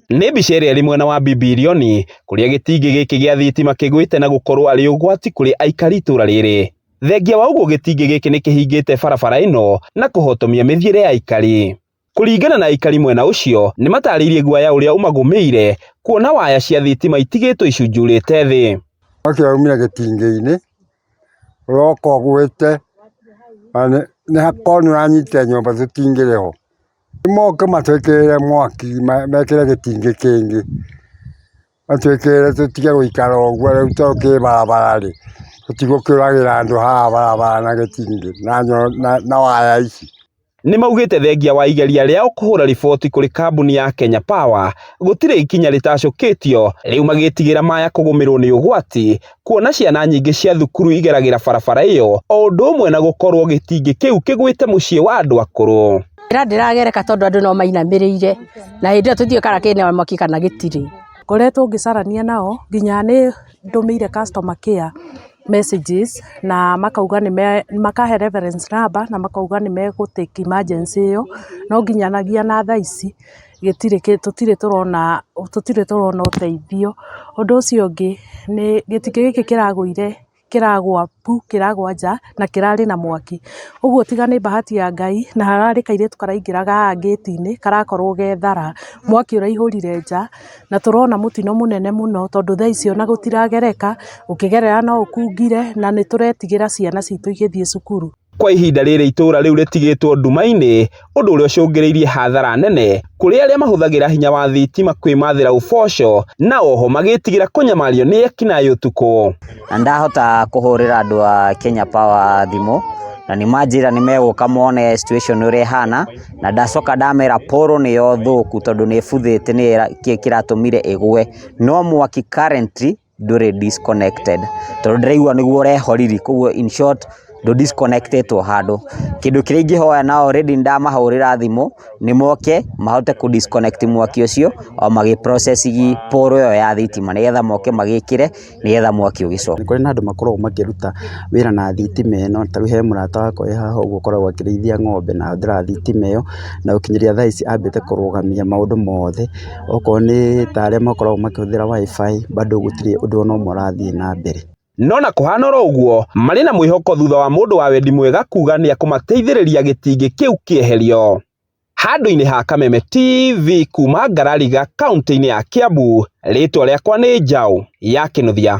Nĩ mbica ĩrĩa ĩrĩ mwena wa Bibilioni kũrĩa gĩtingĩ gĩkĩ gĩa thitima kĩgwĩte na gũkorwo arĩ ũgwati kũrĩ aikari itũra rĩrĩ. Thengia wa ũguo gĩtingĩ gĩkĩ nĩ kĩhingĩte barabara ĩno na kũhotomia mĩthiĩre ya aikari. Kũringana na aikari mwena ũcio nĩ matarĩirie guaya ũrĩa ũmagũmĩire kuona waya cia thitima itigĩtwo icunjurĩte thĩ. Mwaki waumire gĩtingĩ-inĩ, ũroka ũgwĩte, na nĩ hakorwo nĩ ũranyitire nyũmba tũtingĩrĩ ho. Moke matwĩkĩrĩre mwaki mekĩre gĩtingĩ kĩngĩ, matwĩkĩrĩre tũtige gũikara ũguo rĩu tondũ kĩ barabara rĩ, tũtigũkĩũragĩra andũ haha barabara na gĩtingĩ na waya ici. Nĩ maugĩte thengia wa igeria rĩao kũhũra riboti kũrĩ kambuni ya Kenya Power gũtirĩ ikinya rĩtacũkĩtio rĩu magĩtigĩra maya kũgũmĩrwo nĩ ũgwati kuona ciana nyingĩ cia thukuru igeragĩra barabara ĩyo o ũndũ ũmwe na gũkorwo gĩtingĩ kĩu kĩgwĩte mũciĩ wa andũ akũrũ. Njĩra ndĩragereka tondũ andũ no mainamĩrĩire na hĩndĩ ĩyo tũtiũĩ kana kĩna mwaki kana gĩtirĩ. Ngoretwo ngĩcarania nao nginya nĩ ndũmĩire customer care messages na makauga nĩ makahe reference number na makauga nĩ megũ take emergency ĩyo, no nginyanagia na thaa ici gĩtirĩ tũtirĩ tũrona tũtirĩ tũrona ũteithio. Ũndũ ũcio ũngĩ nĩ gĩtingĩ gĩkĩ kĩragũire kĩragũa pu kĩragũa nja na kĩrarĩ na mwaki, ũguo tiga nĩ bahati ya Ngai na hararĩ kairĩtu karaingĩraga haha ngĩti-inĩ karakorwo gethara, mwaki ũraihũrire nja na tũrona mũtino mũnene mũno tondũ thaa ici ona gũtiragereka, ũkĩgerera no ũkungire na nĩ tũretigĩra ciana citũ igĩthiĩ cukuru. Kwa ihinda rĩrĩ itũra rĩu rĩtigĩtwo nduma-inĩ ũndũ ũrĩa ũcũngĩrĩirie hathara nene kũrĩ arĩa mahũthagĩra hinya wa thitima kwĩmathĩra ũboco na oho magĩtigĩra kũnyamario nĩ ekinaĩ ũtukũ. Na ndahota kũhũrĩra andũ a Kenya Power thimũ na nĩ manjĩra nĩ megũka mone situation ũrĩa ĩhana na ndacoka ndamera pole nĩyo thũku tondũ nĩ ĩbuthĩte nĩyo kĩratũmire ĩgwe no mwaki currently ndũrĩ disconnected tondũ ndĩraigua nĩguo ũrehoriri koguo in short ndũ disconnectĩtwo handũ. Kĩndũ kĩrĩa ingĩhoya na already nĩndamahũrĩra thimũ nĩ moke mahote kũ disconnect mwaki ũcio o magĩ process pole ĩyo ya thitima nĩgetha moke magĩkĩre nĩgetha mwaki ũgĩcoke. Nĩ kũrĩ na andũ makoragwo makĩruta wĩra na thitima ĩno, ta rĩu he mũrata wakwa wĩ haha ũguo ũkoragwo akĩrĩithia ng'ombe na ahũthĩraga thitima ĩyo, na gũkinyĩria thaa ici ambĩte kũrũgamia maũndũ mothe, okorwo nĩ ta arĩa makoragwo makĩhũthĩra WiFi bado gũtirĩ ũndũ ona ũmwe ũrathiĩ na mbere. No na kũhana oro ũguo marĩ na mwĩhoko thutha wa mũndũ wa wendi mwega kuga nĩekũmateithĩrĩria gĩtingĩ kĩu kĩeherio. Handũ-inĩ ha Kameme TV kuma Ngarariga kaunti-inĩ ya Kiambu, rĩtwa rĩakwa nĩ Njaũ ya Kĩnuthia.